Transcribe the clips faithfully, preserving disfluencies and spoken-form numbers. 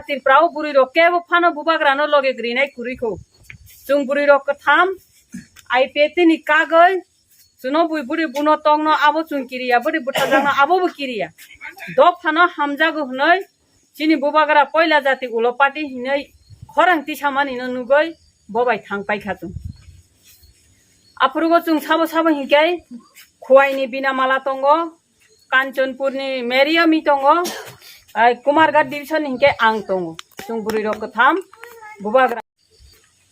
Tripura o bwrwi rok kebo phano bubagra no loge grinai kwrwi kho. Chwng bwrwi rok kwtham I P F T ni kagwi chwno bui bwrwi buno tongno abo chwng kiriya, bwrwi bwthajakno abo bo kiriya. Dophano hamjago hwnwi chini bubagra poila jati ulo party hinwi khorang tisamani no nugwi bo bai thang paikha chwng. Aphurugo chwng sabo sabo hinkhe Khowai ni Binamala tongo, Kanchanpur ni Mariami tongo, ai Kumarghat division ni hinkhe ang tongo. Chwng bwrwi rok kwtham bubagra.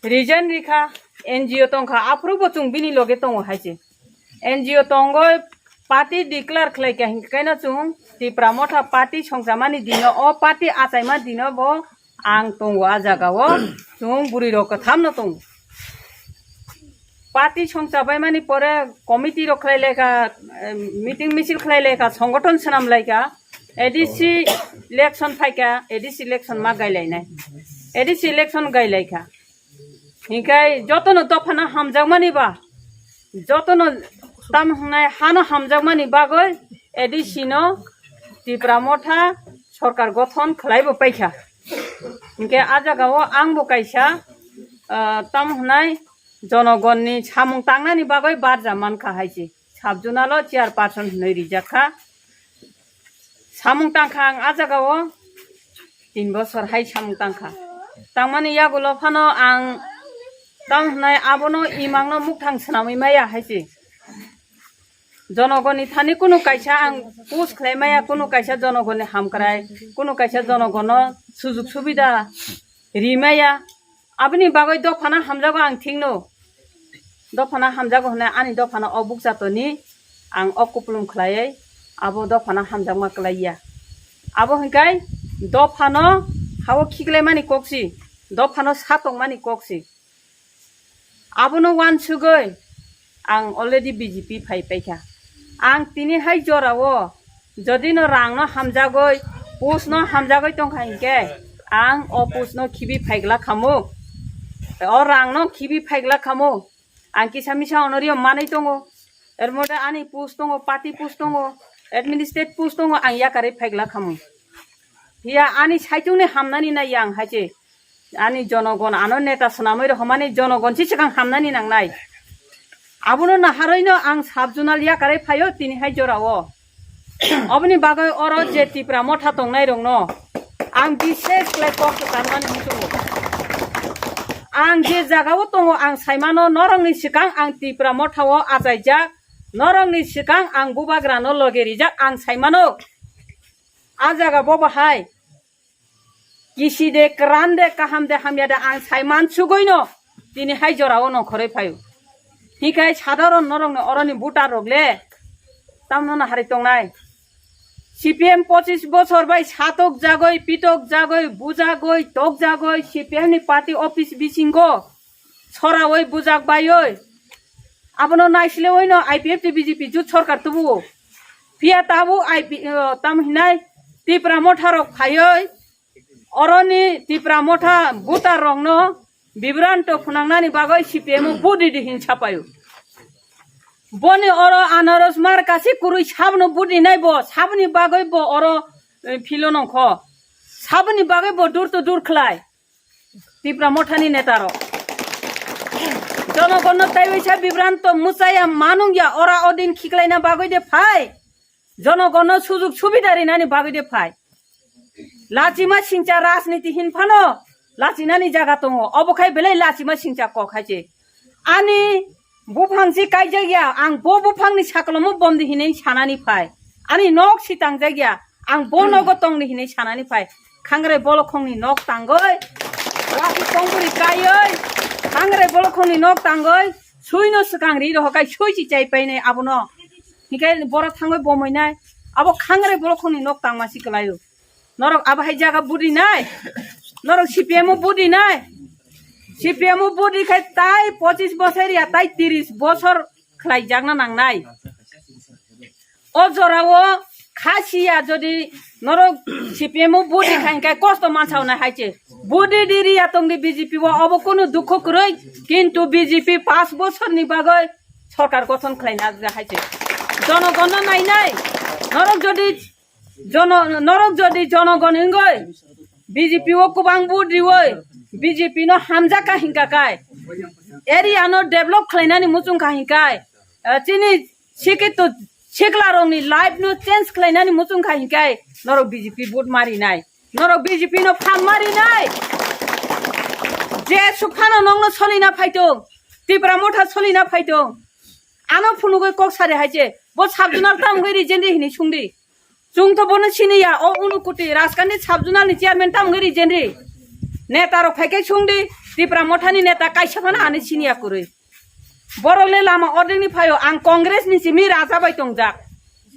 Resign rikha, N G O tongkha, aphuru bo chwng bini loge tongo hai se. N G O tongo, party declare khlai kha, hinkhe kaino chwng Tipra Motha party songchamani dino, o party achaima dino bo ang tongo a jaga o, chwng bwrwi rok kwtham no tongo. Party songchabaimani pore committee rok khlai lai kha, em, meeting misil khlai lai kha, songothon swnam lai kha, A D C election phai kha, A D C election ma gai lai nai, A D C election gai lai kha. Hinkhe jotono dophano hamjakmani ba, jotono tam hwnai hano hamjakmani bagwi A D C no Tipra Motha sorkar gothon khlai bo paikha. Hinkhe a jaga o ang bo kaisa, ah, tam hwnai jonogonni samung tangnani bagwi barja mankha hai se. Sub-zonal o chairperson hwnwi rijak kha. Samung tangkha ang a jaga o tin bosor hai samung tangkha. Tangmani yagulo phano ang tam hwnai abono imangno mukthang swnamwi maya hai se. Jonogoni thani kunu kaisa ang push khlai maya, kunu kaisa jonogoni hamkrai, kunu kaisa jonogono sujug subida ri maya. Aboni bagwi dophano hamjago ang thikno. Dophano hamjago hwnwi ani dophano o bukchatoni ang o kupulung khlaiwi abo dophano hamjakma kwlaiya. Abo hwnkhai dophano hao khiklaimani kok si, dophano satokmani kok si. Abono uansugwi ang already B J P phai paikha. Ang tini hai jorao jodi no rang no hamjagwi, post no hamjagwi tongkha hinkhe, ang o post no khibi phaigla khamu, o rang no khibi phaigla khamu. Ang kisa misa honorio manwi tongo, er mode ani post tongo, party post tongo, administrative post tongo, ang yakarwi phaigla khamu. Phiya ani saichungni hamnani nai yang hai se. Ani jonogon ano neta swnamwi rohormani jonogon se swkang hamnani nangnai. Abono naharwi no ang sub-zonal yakarwi phaio tini hai jorao. Oboni bagwi oro je Tipra Motha tongnai rokno ang bishes khlai kok kwcharmani muchungo. Ang je jagao tongo ang saimano norokni swkang ang Tipra Motha o achaijak, norokni swkang ang bubagrano loge rijak ang saimano. A jaga bo bahai kisi de, kwran de, kaham de, hamya de, ang sai mansugwi no tini hai jorao nongkhorwi phaio. Hinkhe sadharon norokni oroni voter rok le tamno naharwi tongnai. C P M pochis bochor bai satok jagwi, pitok jagwi, bujagwi, tok jagwi C P M ni party office bisingo sorawi bujak baiwi. Abono naislewi no I P F T B J P jut sorkar tubuo. Phiya tabuk I P, o, tam hinai Tipra Motha rok phaiwi oroni Tipra Motha voter rokno bibranto phunangnani bagwi C P M o vote ridi hin sapaio. Boni oro anaros mar kasi kwrwi sabno vote rinai bo, saboni bagwi bo oro, eh, philo nongkho. Saboni bagwi bo door to door khlai. Tipra Mothani neta rok. Jonogonno taiwi sa bibranto muchaya manungya ora odin khiklaina bagwi de phai. Jonogonno sujuk subida rinani bagwi de phai. Lachima singcha rajniti hin phano lachinani jaga tongo. Obo khai belai lachima singcha kok hai se. Ani buphang si kaijak ya, ang bo buphangni saklomo bomdi hinwi sanani phai. Ani nok si tangjak ya, ang bo nogo tongni hinwi sanani phai. Khangrai bolokhongni nok tangoi, wati tongburi kaioi, khangrai bolokhongni nok tangoi, suino swkang ri rohokai sui si chai painai abono. Hinkhe borok thangoi bomoinai, abo khangrai bolokhongni nok tangma si kwlaio. Norok abo hai jaga budi nai. Norok C P M o budi nai. C P M o budi khai tai pochis bosor ya tai tiris bosor khlai jakna nangnai. O jorao khasiya jodi norok C P M o budi khai khai kosto mansauna hai se. Budi diri ya tongdi B J P o obo kunu dukho kwrwi kintu B J P pas bosor ni bagwi sorkar gothon khlai na hai se. Jonogonno nai nai. Norok jodi Jono-, norok jodi jonogon wngoi, B J P o kwbang vote riwi B J P no hamjak kha hinka kai, area no develop khlainani muchung kha hinkai, eh, chini sikito sikla rokni life no change khlainani muchung kha hinkai norok B J P vote marinai, norok B J P no phan marinai. Je suphano nongno solina phaitong, Tipra Motha solina phaitong, ano phunugwi kok sari hai se, bo sub zonal tam gwi rijendi hini sungdi. Chwng to bono sini ya, o Unukoti Rajkandi sub zonal ni chairman tam gwi rijendi. Neta rok phai khe sungdi, Tipra Motha ni neta kaisa phano ani sini ya kwrwi. Borok le lama ordek ni phaio, ang Congress ni simi raja bai tongjak.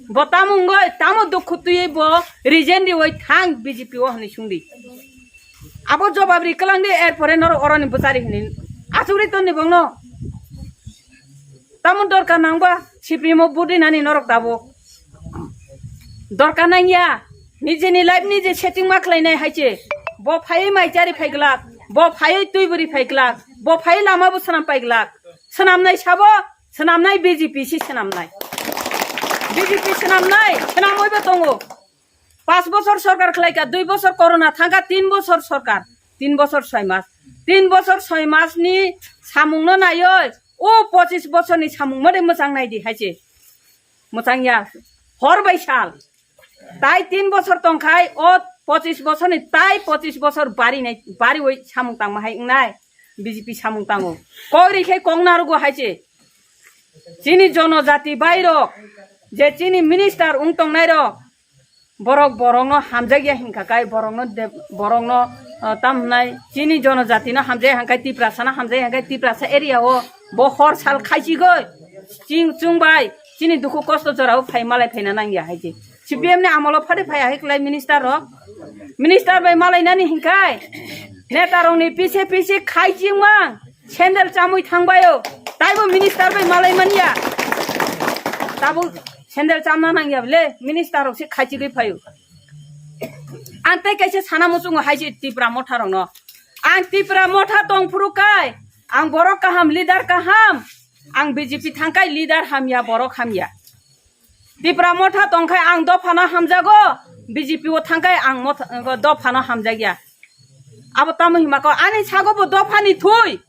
Bo tamo wngoi, tamo dukhu twiwi bo resign riwi thang B J P o hwnwi sungdi. Abo jobab ri kwlangdi, erpore norok oroni bwchari hwnwi achugri tonni bongno. Tamo dorkar nangba, C P M o vote rinani norok tabuk. Dorkar nangya, nijeni life nije setting ma khlainai hai se. Bo phaiwi mai chari phai glak, bo phaiwi twi bwrwi phai glak, bo phaiwi lama bo swnam pai glak. Swnamnai sabo, swnamnai B J P si swnamnai. B J P swnamnai, swnamwi bo tongo. Pas bosor sorkar khlaika, dui bosor corona thangka, tin bosor sorkar, tin bosor soi mas. Tin bosor soi mas ni samung no naioi, o pochis bosor ni samung mode mwchang nai di hai se. Mwchang ya, hor bai sal. Tai tin bosor tongkhai, o pochis bosor ni tai pochis bosor bari nai, bari oi samung tangma hai wngnai, B J P samung tango. Kok ri khe kok narugo hai se. Chini jonojati bai rok, je chini minister wng tongnai rok, borok borokno hamjakya hinkha kai, borokno de-, borokno, ah, tam hwnai chini jonojatino hamjak hwnkai, Tiprasano hamjak hwnkai, Tiprasa area o bo hor sal khaichigwi ching chwng bai chini dukhu kosto jorao phai malai phaina nangya hai se. C P M ni amolo phari phai ahai klai minister rok, minister bai malai nani hinkai neta rokni pise pise khaichingma sandal chamwi thangbaio, taibo minister bai malai manya. Tabuk sandal chamna nangya bole, minister rok se khaichigwi phaio. Ang tei kaisa sana muchungo hai se Tipra Motha rokno. Ang Tipra Motha tongphuru kai, ang borok kaham, leader kaham, ang B J P thangkai leader hamya, borok hamya. Tipra Motha tongkhai ang dophano hamjago, B J P o thangkhai ang motha-, dophano hamjakya. Abo tamo hima kok ani sago bo dophani thui.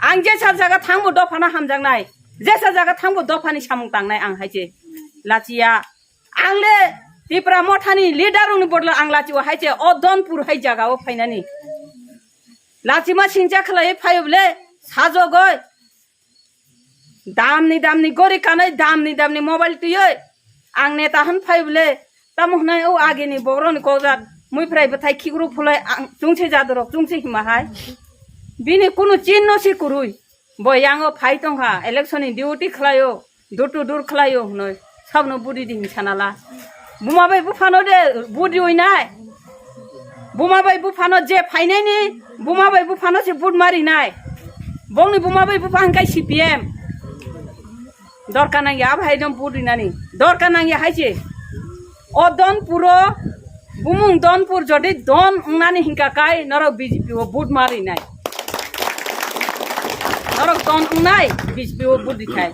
Ang jesa jaga thangbo dophano hamjaknai. Jesa jaga thangbo dophani samung tangnai ang hai se. Lachiya. Ang le Tipra Mothani leader rokni bodolo ang lachiya hai se. O Donpur hai jaga o phainani. Lachima singcha khlai phaio bole sajogoi. Damni damni gori kanai, damni damni mobile twiwi ang neta hwn phai bole, tamo hwnai o agini bohrokni kokjak muiphrai bwthai khikruk phulai ang chungsi jadorok chungsi hima hai. Bini kunu chinno se kwrwi. Bo yango phai tongkha, election ni duty khlaio, door to door khlaio hwnwi sabno budi di hinwi sanala. Buma bai buphano de budi oinai. Buma bai buphano je phainaini, buma bai buphano se vote marinai. Bongni buma bai bupha hwnkai C P M. Dorkar nangya, abo hai dom vote rinani. Dorkar nangya hai se. O Donpuro, bumung Donpur jodi Don wngnani hinka kai, norok B J P o vote marinai. Norok Don wngnai, B J P o vote rikhai.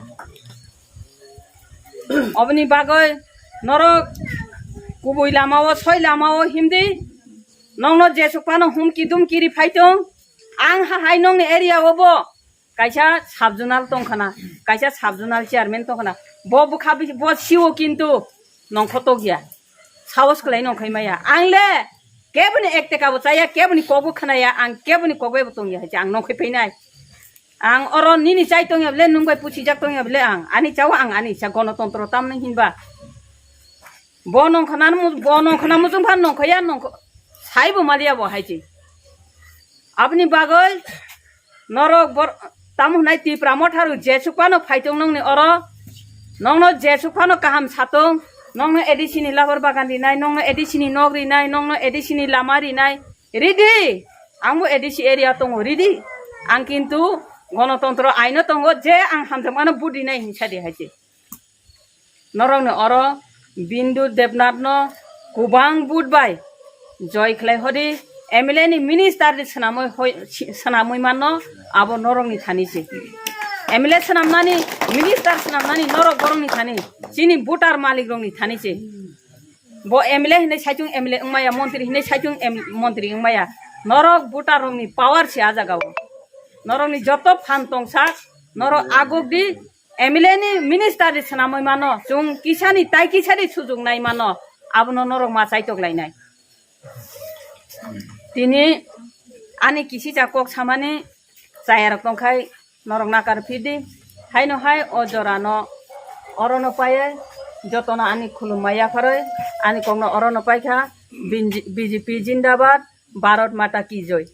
Oboni bagwi norok kubui lamao, soi lamao himdi. Nongno jesuk phano humki dumki ri phaitong. Ang ha hai nongni area o bo kaisa sub zonal tongkhana, kaisa sub zonal chairman tongkhana. Bo bwkha bi-, bo siwo kintu nongkho tokya. Sahos khlai nongkhai maya. Ang le keboni ek teka bo chaya, keboni kok bo khnaya, ang keboni kok bai bo tongya hai ang nongkhai phainai. Ang oro nini chai tongya bole, nwng bai puchijak tongya bole ang. Ani chao ang ani cha gonotontro tamni hinba. Bo nongkhana mu-, bo nongkhana muchung phan nongkhaya nongkho-, saibo maliya bo hai se. Aboni bagwi norok bor-, tamo hwnai Tipra Motha rok jesuk phano phaitong nongni oro. Nongno jesuk phano kaham satong. Nongno A D C ni labar bagan rinai, nongno A D C ni nok rinai, nongno A D C ni lama rinai. Ridi, angbo A D C area tongo, ridi. Ang kintu gonotontro aino tongo, je ang hamjakmano vote rinai hinsa de hai se. Norokni oro Bindu Debnath no kwbang vote bai joy khlai hodi M L A ni minister di swnamwi hoi-, si-, swnamwi manno abo norokni thani se. M L A swnamnani, minister swnamnani norok borokni thani, chini voter malik rokni thani se. Bo M L A hinwi saichung M L A wngmaya, montri hinwi saichung M-, montri wngmaya. Norok voter rokni power se a jaga o. Norokni joto phan tongsak, norok aguk di, M L A ni minister ni swnamwi mano, chwng kisani tai kisani sujuk nai mano, abono norok ma chaitok lainai. Tini ani kisicha kok samani chayarok tongkhai norok nakar phidi. Haino hai o jorano orono paiye jotono ani khulumma yapharwi ani kokno orono paikha. B J P jindabad, Bharat Mata ki Joi.